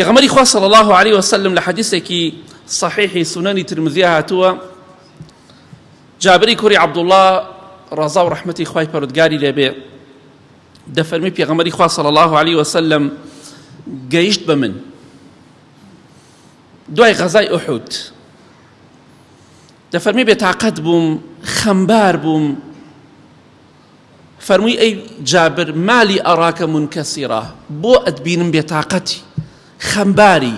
پێغەمبەری خوا صلی الله علیه وسلم لە حەدیثێکی صحیحی سونەنی ترمذی هاتووە جابری کوڕی عەبدوڵڵا ڕەزا و ڕەحمەتی خوای پەروەردگاری لێبێ دەفەرمی پێغەمبەری خوا صلی الله علیه وسلم گەیشت بە من دوای غەزای ئوحود دەفەرمی بێتاقەت بووم خەمبار بووم فەرمووی ئەی جابر مالی ئەڕاکە مونکەسیرا بۆ ئەتبینم بێتاقەتی خەمباری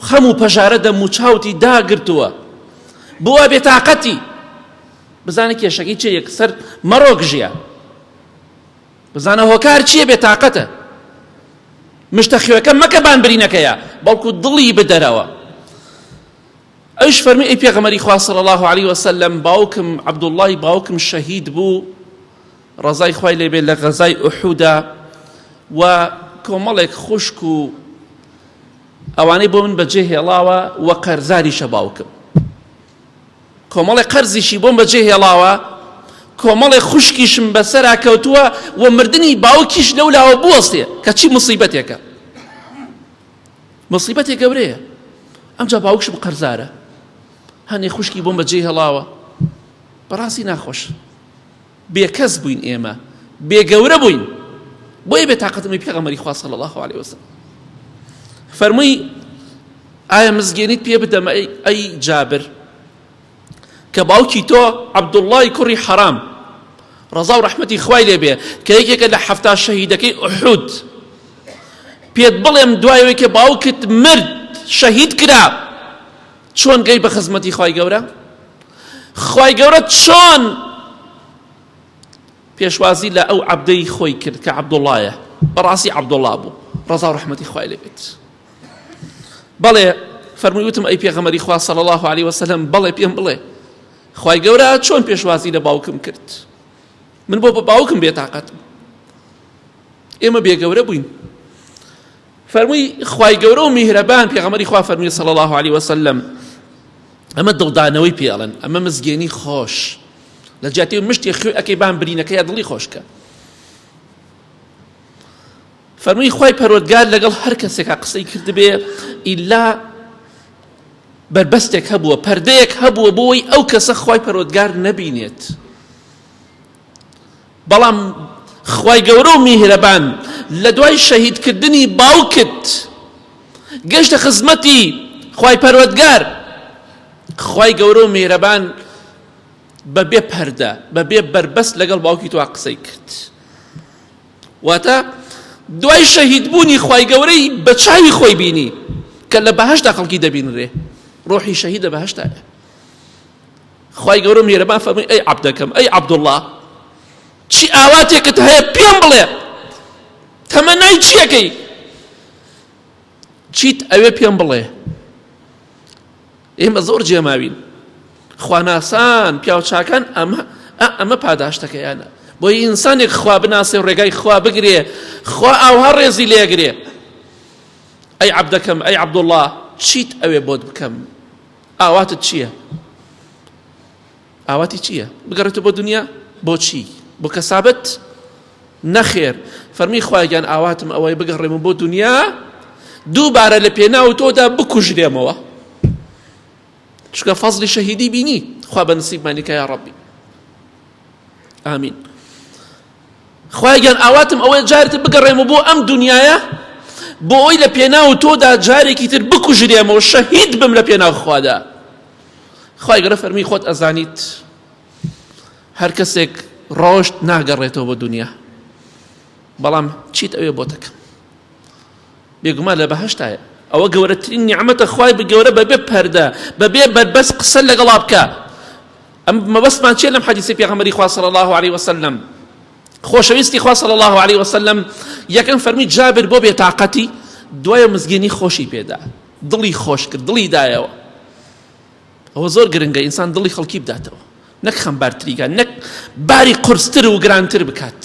خەم و پەژارە دەم و چاوتی داگرتووە بۆ بێتاقەتی بزانە کێشەکەی چێ یەکسەر مەڕۆ گژیە بزانە هۆکار چییە بێتاقەتە مشتە خێوەکە مەکە بان برینەکەیە بەڵکو دڵی بدەرەوە ئەویش فەرمی ئەی پێغەمبەری خوا صلی اللە علیه وسلم باوکم عەبدوڵڵای باوکم شەهید بوو ڕەزای خوای لێ بێت لە غەزای ئوحودا و کۆمەڵێک خوشک و ئەوانەی بۆ من بەجێ هێڵاوە و قەرزاریشە باوکم کۆمەڵێک قەرزیشی بۆم بەجێ هێڵاوە کۆمەڵێک خوشکیشم بەسەرا کەوتووە و مردنی باوکیش لەولاوە بوەستێ کە چی مصیبەتێکە مصیبەتێ گەورەیە ئەمجا باوکشم قەرزارە هەنێ خوشکی بۆم بەجێ هێڵاوە بەڕاستی ناخۆش بێکەس بووین ئێمە بێ گەورە بووین بۆیە بێ تاقەتمی پێغەمبەری خوا صلی الله علیه وسلم فەرمووی ئایا مزگێنیت پێ بدەم ئەی جابر کە باوکی تۆ عەبدوڵڵای کوڕی حەرام ڕەزا و ڕەحمەتی خوای لێ بێ کە یەکێکە لە حەفتا شەهیدەکەی ئوحود پێت بڵێم دوای ئەوەی کە باوکت مرد شەهید کرا چۆن گەی بە خزمەتی خوای گەورە خوای گەورە چۆن پێشوازی لە ئەو عەبدەی خۆی کرد کە عەبدوڵایە بەڕاستی عەبدوڵا بوو ڕەزا و ڕەحمەتی خوای لێ بێت بەڵێ فەرمووی وتم ئەی پێغەمبەری خوا صلی الله علیه وسلم بەڵێ پێم بڵێ خوای گەورە چۆن پێشوازی لە باوکم کرد من بۆ بە باوکم بێتاقەتم ئێمە بێگەورە بووین فەرمووی خوای گەورە و میهرەبان پێغەمبەری خوا فەرمووی صلی الله علیه وسلم ئەمە دڵدانەوەی پێڵن ئەمە مزگێنی خۆش لە جیاتی مشتی خوێ ئەکەی بان برینەکە یا دڵی خۆشکە فەرمووی خوای پەروەردگار لەگەڵ هەر کەسێکا قسەی کردبێ ئیلا بەربەستێک هەبووە پەردەیەک هەبووە بۆی ئەو کەسە خوای پەروەردگار نەبینێت بەڵام خوای گەورە و میهرەبان لە دوای شەهیدکردنی باوکت گەشتە خزمەتی خوای پەروەردگار خوای گەورە و میهرەبان بەبێ پەردە بەبێ بەربەست لەگەڵ باوکی تۆ قسەی کرد واتە دوای شەهید بوونی خوای گەورەی بە چاوی خۆی بینی کە لە بەهەشتا خەڵکی دەبینرێ ڕۆحی شەهید لە بەهەشتایە خوای گەورە میهرەبان فەرمووی ئەی عەبدەکەم ئەی عەبدوڵڵا چی ئاواتێکت هەیە پێم بڵێ تەمەنای چیەکەی چیت ئەوێ پێم بڵێ ئێمە زۆر جێماوین خواناسان پیاوچاکان ئەمە ئەمە پاداشتەکەیانە بۆی ئینسانێک خوا بناسێ و ڕێگای خوا بگرێ خوا ئاوها ڕێزی لێگرێ ئەی عەبدەکەم ئەی عەبدوڵڵا چیت ئەوێ بۆت بکەم ئاواتت چییە ئاواتی چییە بگەڕێتە بۆ دنیا بۆچی بۆ کەسابەت نەخێر فەرمی خوایە گیان ئاواتم ئەوەیە بگەڕێمەوە بۆ دونیا دووبارە لە پێناو تۆدا بکوژرێمەوە چونکە فەزلی شەهیدی بینی خوا بە نسیبمانی کە یا ڕەبی ئامین خوایە گیان ئاواتم ئەوەیە جارێتر بگەڕێمەوە بۆ ئەم دنیاە بۆ ئەوی لە پێناو تۆدا جارێکی تر بکوژرێمەوە شەهید بم لە پێناو خوادا خوای گەورە فەرمی خۆت ئەزانیت هەر کەسێک ڕۆشت ناگەڕێتەوە بۆ دنیا بەڵام چیت ئەوێ بۆ دەکەم بێگومان لە بەهشتایە ئەوە گەورەترین نیعمەتە خوای بگەورە بەبێ پەردە بەبێ بەربەست قسە لەگەڵا بکە ئەم مەبەستمان چیە لەم حەدیسی پێغەمبەری خوا صلی الله علیه وسلم خۆشەویستی خوا صلی الله علیه وسلم یەکەم فەرمی جابر بۆ بێتاقەتی دوای مزگێنی خۆشی پێدا دڵی خۆش کرد دڵی دایەوە ئەوە زۆر گرنگە ئینسان دڵی خەڵکی بداتەوە نەک خەمبارتریکە نەک باری قورستر و گرانتر بکات.